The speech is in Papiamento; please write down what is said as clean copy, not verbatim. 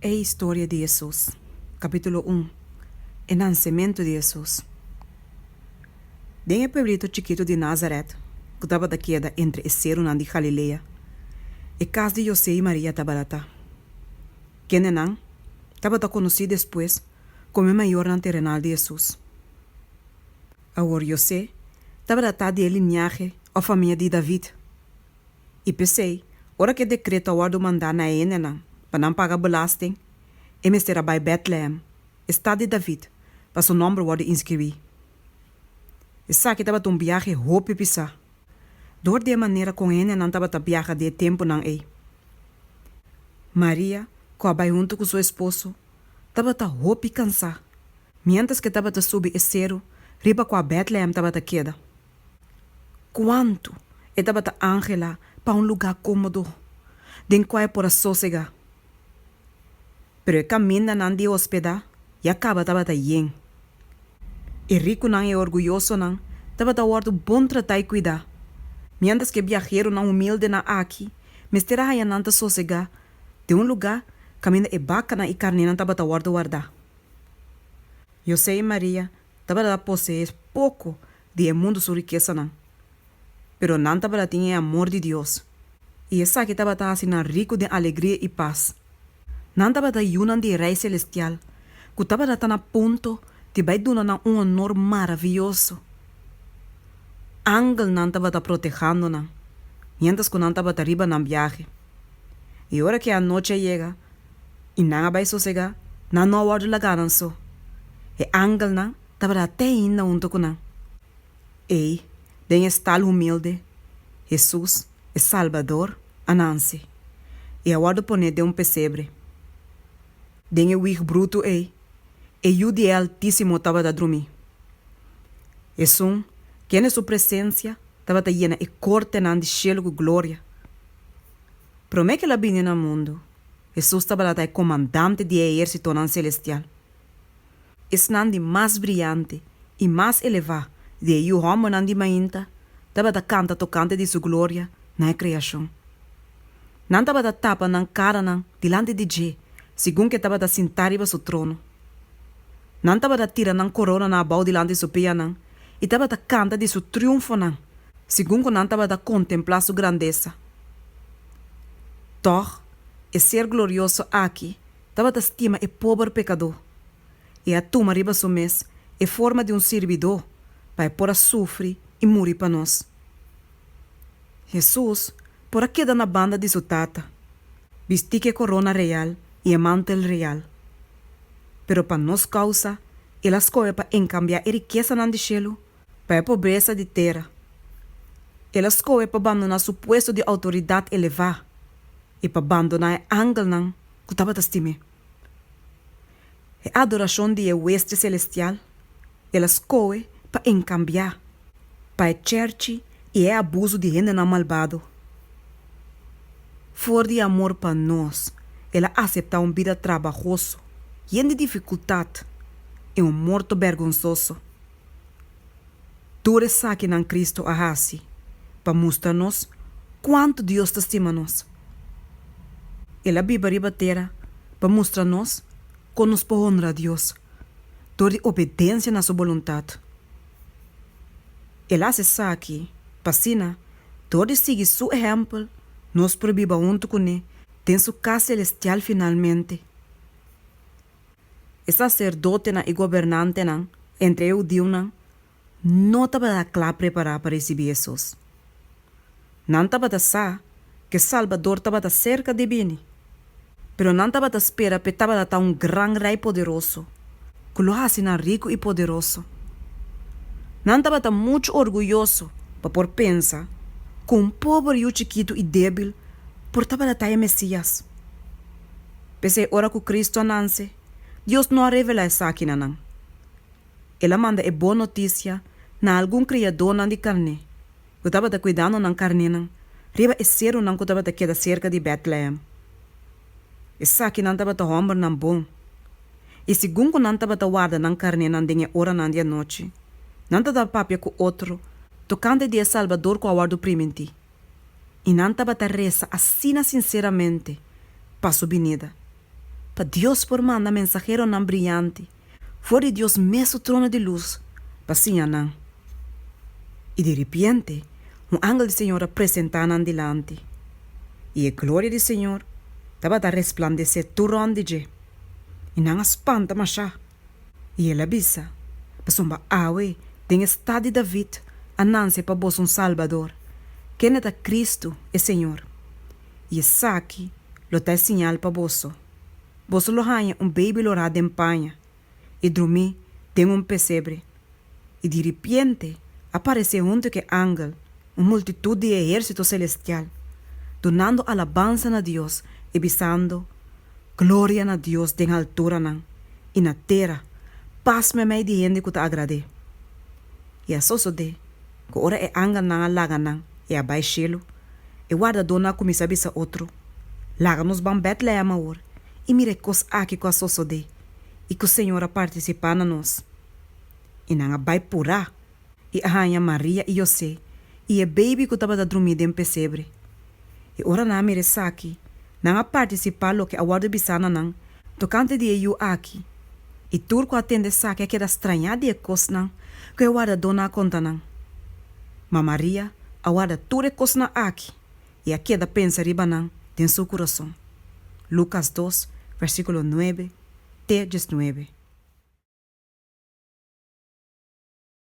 E historia di Hesus, Kapítulo un, E nansementu di Hesus. Den e pueblito chikitu di Nazaret, ku tabata keda entre e serunan di Galilea, e kas di José i Maria tabata ta. Kendenan tabata konosí despues komo e mayornan terenal di Hesus. Awor José tabata ta di e liniahe òf famia di David. I p'esei, ora ku e dekreto a wòrdu mandá na e hendenan pa nan paga belasting, e mester a bai Bètlehèm, e stat di David, pa su nòmber wòrdu inskribí. Esaki tabata un biahe hopi pisá, dor di e manera kon e hendenan tabata biaha di e tempunan ei. Maria, ku a bai huntu ku su esposo, tabata hopi kansá miéntras ku e tabata subi e seru riba kua Bètlehèm tabata keda. Kuantu e tabata anhelá pa un lugá kómodo den kua e por a sosegá. Pero e kamindanan di hospedá ya kaba tabata yen. E rikunan i e orguyosonan tabata wòrdu bon tratá i kuidá, miéntras ku e biaheronan humildenan aki mester a haña nan ta sosegá den un lugá kaminda e bakanan i karnénan tabata wòrdu wardá. José i Maria tabata poseé poko di e mundu su rikesanan, pero nan tabata tin e amor di Dios, i esaki tabata hasi nan riku den alegria i pas. Nan tabata yunan di e Rei selestial, ku tabata ta na punto di bai duna nan un onor maravioso. Angelnan tabata protehando nan, miéntras ku nan tabata riba nan biahe. I ora ku e anochi a yega i nan a bai sosegá, nan no a wòrdu lagá nan so. E angelnan tabata te ainda huntu ku nan. Ei, den e stal humilde, Hesus, e Salbador, a nanse i a wòrdu poné den un pesebre. Den e wig brutu ei, e Yu di e Altísimo tabata drumí. Esun, kende su presensia tabata yena e kortenan di shelu ku gloria. Promé ku el a bini na mundu, Hesus tabata ta e komandante di e ehérsitonan selestial. Esnan di mas briante i mas elevá di e yu hòmbernan di mainta tabata kanta tokante di su gloria na e kreashon. Nan tabata tapa nan karanan dilanti di dje segun ku e tabata sintá riba su trono. Nan tabata tira nan koronanan abou dilanti su pianan i tabata kanta di su triunfonan segun ku nan tabata kontemplá su grandesa. Tòg, e ser glorioso aki tabata stima e pober pekadó i a tuma riba su mes e forma di un sirbidó pa e por a sufri i muri pa nos. Hesus por a keda na banda di su Tata, bistí ku e korona real i e mantel real. Pero pa nos kousa el a skohe pa enkambiá e rikesanan di shelu pa e pobresa di tera. El a skohe pa bandoná su puesto di outoridat elevá i pa bandoná e angelnan ku tabata stim'é. E adorashon di e hueste selestial el a skohe pa enkambiá pa e chèrchi i e abusu di hendenan malbado. For di amor pa nos, el a aseptá un bida trabahoso, yen di difikultat i un morto bèrgonsoso. Tur esakinan Cristo a hasi pa mustra nos cuantu Dios ta stima nos. El a biba riba tera pa mustra nos con nos por honra Dios dor di obedencia na su boluntad. El a hasi esaki pa asina dor di sigui su ehempel nos por biba huntu cune den su cas celestial finalmente. E saserdotenan i gobernantenan entre e hudiunan no tabata kla prepará pa risibí Hesus. Nan tabata sa ku e Salbador tabata serka di bini, pero nan tabata spera p'e tabata ta un gran rei poderoso ku lo hasi nan riku i poderoso. Nan tabata muchu orguyoso pa por pensa ku un pober yu chikitu i débil por tabata ta e Mesías. P'esei ora ku Kristu a nanse, Dios no a revelá esaki na nan. El a manda e bon notisia na algun kriadónan di karné ku tabata kuidando nan karnénan riba e serunan ku tabata keda serka di Bètlehèm. Esakinan tabata hòmbernan bon, i segun ku nan tabata warda nan karnénan den e oranan di anochi, nan tabata papia ku otro tokante di e Salbador ku a wòrdu primintí. I nan tabata resa asina sinseramente pa su binida. pa Dios por manda mensaheronan briante for di Dios mes su trono di lus pa siña nan. I diripiente un angel di Señor a presentá nan dilanti, i e gloria di Señor tabata resplandesé tur rònt di dje, i nan a spanta mashá. I el a bisa, Pasobra awe den e stat di David a nanse pa boso un Salbador, kende ta Kristu, e Señor. I esaki lo ta e siñal pa boso, Boso lo haña un beibi lorá den paña i drumí den un pesebre. I diripiente a paresé huntu ku e angel un multitut di e ehérsito selestial, dunando alabansa na Dios i bisando, Gloria na Dios den alturanan, i na tera pas meimei di hende ku ta agrad'é. I a sosodé ku ora e angelnan a laga nan i a bai shelu, e wardadónan a kuminsá bisa otro, Laga nos ban Bètlehèm awor i mira e kos aki ku a sosodé i ku Señor a partisipá na nos. I nan a bai purá i a haña Maria i José i e beibi ku tabata drumí den pesebre. I ora nan a mira esaki, nan a partisipá loke a wòrdu bisá na nan tokante di e yu aki. I tur ku a tende esaki a keda strañá di e kosnan ku e wardadónan a konta nan. Ma Maria a warda tur e kosnan aki i a keda pensa riba nan den su kurason. Lukas dos, versíkulo nuebe te diesnuebe.